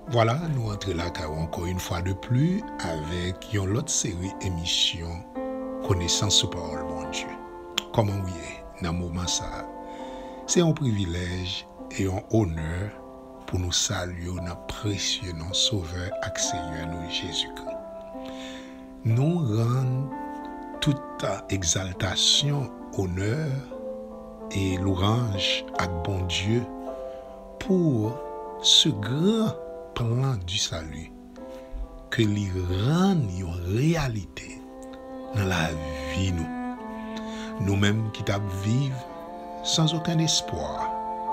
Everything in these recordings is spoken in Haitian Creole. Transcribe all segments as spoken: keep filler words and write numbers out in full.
Vwala, nou antre lakay ou ankò yon fwa de pli avèk yon lòt seri emisyon Konesans sou Pawòl Bondye. Kòman ou ye nan moman sa a? Se yon privilèj e yon onè pou nou salye w nan presye non Sovè ak Senyè nou Jezikri. Nou rann tout egzaltasyon, onè e lwanj ak Bondye pou ce grand plan du salut ke li rann yon reyalite nan lavi nou. Nou menm ki t ap viv sans aucun espoir,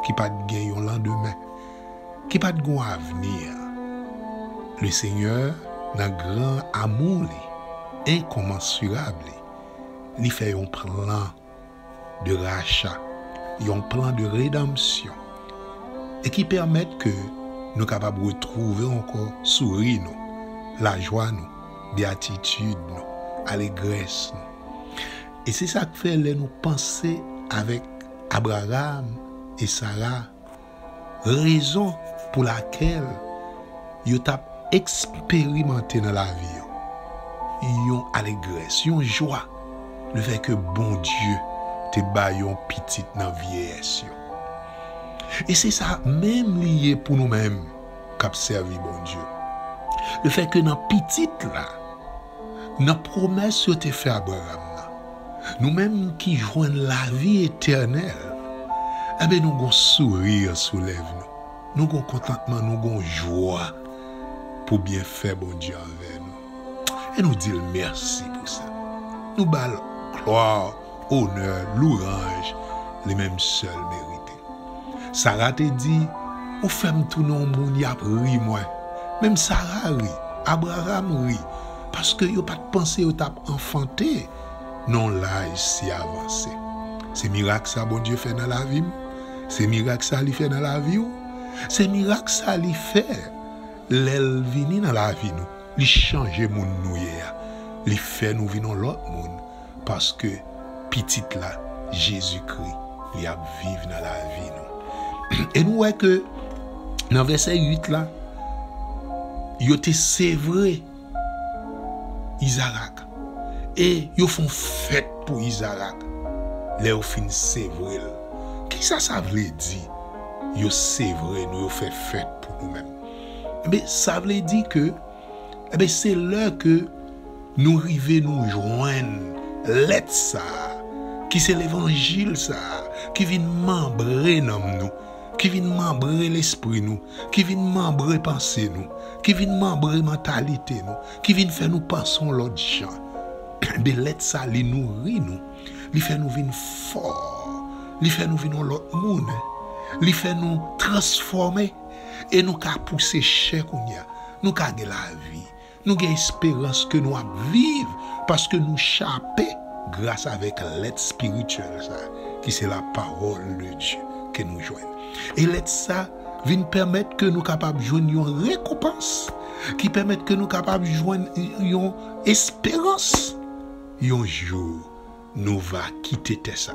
ki pa t gen yon landemen, ki pa t gen yon avni, le Senyè, nan gran amou li enkonmansirab li, li fè yon plan de racha, yon plan de redanmsyon, e ki pèmèt ke nou kapab retwouve ankò souri nou, lajwa nou, beyatitid nou, alegrès nou. E se sa k fè lè nou panse avèk Abraram e Sara, rezon pou lakèl yo t ap eksperimante nan lavi yo yon alegrès, yon jwa, lefètke Bondye te ba yo yon pitit nan vyeyès yo. E se sa menm li ye pou nou menm k ap sèvi Bondye. Lefètke nan pitit la, nan pwomès yo te fè Abraram nan, nou menm ki jwenn lavi etènèl, enben, nou gon souri sou lèv nou. Nou gon kontantman, nou gon jwa pou byenfè Bondye anvè nou. E nou di l mèsi pou sa. Nou ba l glwa, onè, lwanj, li menm sèl merite. Sara te di, ou fè m tounen yon moun y ap ri mwen. Menm Sara ri, Abraram ri, paske yo pa t panse yo t ap anfante nan yon laj si avanse. Se mirak sa Bondye fè nan lavi m, se mirak sa li fè nan lavi w, se mirak sa li fè lè l vini nan lavi nou. Li chanje moun nou ye a. Li fè nou vin yon lòt moun paske pitit la, Jezikri, li ap viv nan lavi nou. E nou wè ke nan vèsè uit la, yo te sevre Izarak. E yo fè yon fèt pou Izarak lè yo fin sevre l. Kisa sa vle di? Yo sevre nou, yo fè fèt pou nou menm. Ebyen, sa vle di ke, ebyen, se lè ke nou rive nou jwenn lèt sa a, ki se levanjil sa a, ki vin manbre nanm nou, ki vin manbre lespri nou, ki vin manbre panse nou, ki vin manbre mantalite nou, ki vin fè nou panse yon lòt jan. Ebyen, lèt sa a, li nouri nou, li fè nou vin fò, li fè nou vin yon lòt moun, li fè nou transfòme, e nou ka pouse chè kounye a, nou ka gen lavi, nou gen esperans ke nou ap viv, paske nou chape gras avèk lèt espirityèl sa, ki se la parole de Dieu ke nou jwenn. E lèt sa vin pèmèt ke nou kapab jwenn yon rekonpans, ki pèmèt ke nou kapab jwenn yon esperans. Yon jou, nou va kite tè sa.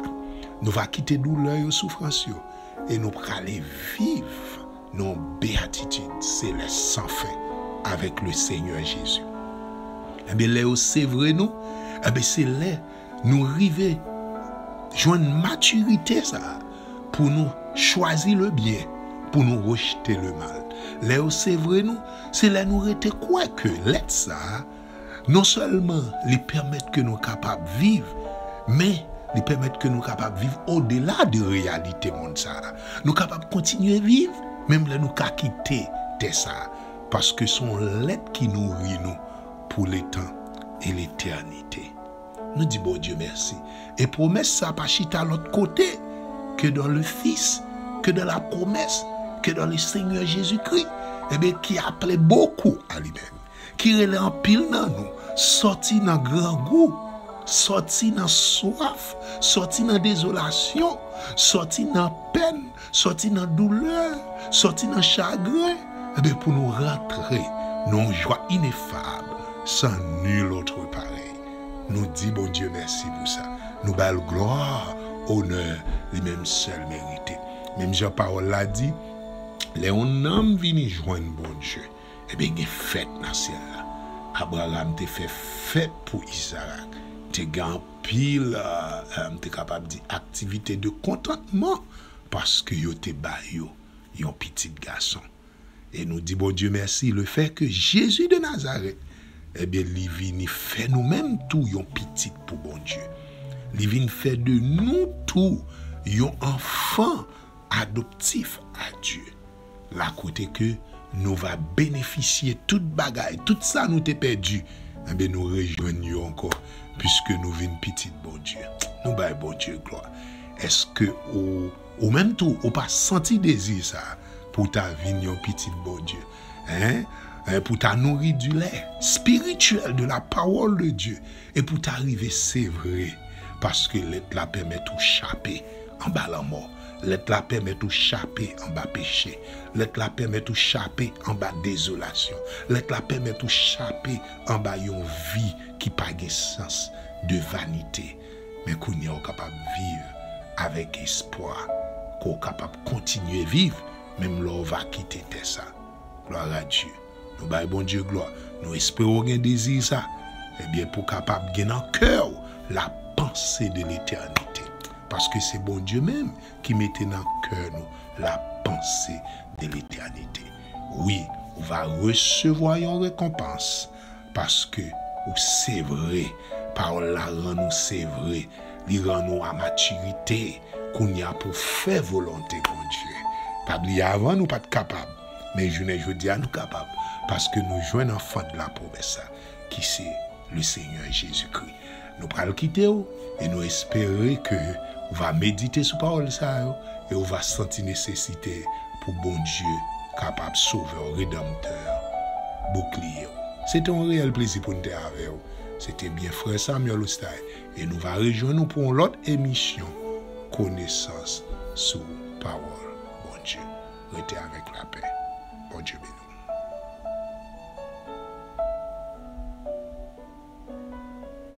Nou va kite doulè yo, soufrans yo, e nou prale viv nan yon beyatitid selès san fen avèk le Senyè Jezi. Ebyen, lè yo sevre nou, ebyen, se lè nou rive jwenn matirite sa a pou nou chwazi le byen, pou nou rejte le mal. Lè yo sevre nou, se lè nou rete kwè ke lèt sa a, non sèlman li pèmèt ke nou kapab viv, men li pèmèt ke nou kapab viv odela de reyalite mond sa a. Nou kapab kontinye viv, menm lè nou ka kite tè sa a, paske se yon lèt ki nouri nou pou letan e letènite. Nou di Bondye mèsi. E pwomès sa pa chita lòt kote ke dans le Fils, ke dans la promesse, ke dans le Seigneur Jésus-Christ, ebyen, qui appelle beaucoup à lui-même, ki rele anpil nan nou sòti nan grangou, sòti nan swaf, sòti nan dezolasyon, sòti nan pèn, sòti nan doulè, sòti nan chagren, ebyen, pou nou rantre nan yon jwa inefab, sans nul autre pareil. Nou di Bondye mèsi pou sa. Nou ba l glwa, onè, li menm sèl merite. Menm jan pawòl la di, Lè yon nanm vini jwenn Bondye, ebyen, gen fèt nan syèl la. Abraram te fè fèt pou Izarak. Te gen anpil, euh, m te kapab di, aktivite de kontantman paske yo te ba yo yon pitit gason. E nou di Bondye mèsi, le fè ke Jezi de Nazarèt, ebyen, li vini fè nou menm tou yon pitit pou Bondye. Li vin fè de nou tou yon anfan adoptif a Dye. La kote ke nou va benefisye tout bagay, tout sa nou te pèdi, enben nou rejwenn yo ankò, piske nou vin pitit Bondye. Nou bay Bondye glwa. Èske ou, ou menm tou, ou pa santi dezi sa pou ta vin yon pitit Bondye? Hein? Hein, pou ta nouri di lè spirityèl de la parole de Dieu, e pou ta rive sevre, paske lèt la pèmèt ou chape anba lanmò. Lèt la pèmèt ou chape anba peche. Lèt la pèmèt ou chape anba dezolasyon. Lèt la pèmèt ou chape anba yon vi ki pa gen sans, de vanite. Men kounye a ou kapab viv avèk espwa ke ou kapab kontinye viv, menm lè ou va kite tè sa. Gloire à Dieu. Nou bay Bondye glwa. Nou espere w gen dezi sa. Ebyen, pou kapab gen nan kè w la panse de letènite. Paske se Bondye menm ki mete nan kè nou la panse de letènite. Wi, ou va resevwa yon rekonpans paske ou sevre. Pawòl la rann ou sevre. Li rann ou a matirite. Kounye a pou fè volonte Bondye. Pa bliye, avan nou pa t kapab, men jounen jodi a nou kapab, paske nou jwenn anfan de la pwomès la, ki se le Senyè Jezikri. Nou pral kite w, e nou espere ke ou va medite sou pawòl sa yo, e ou va santi nesesite pou Bondye kapab sovè w, redanmtè w, boukliye w. Se te yon reyèl plezi pou n te avè w. Se te byen frè Samuel Oustay, e nou va rejwenn nou pou yon lòt emisyon Konesans sou Pawòl Bondye. Rete avèk lapè. Bondye beni.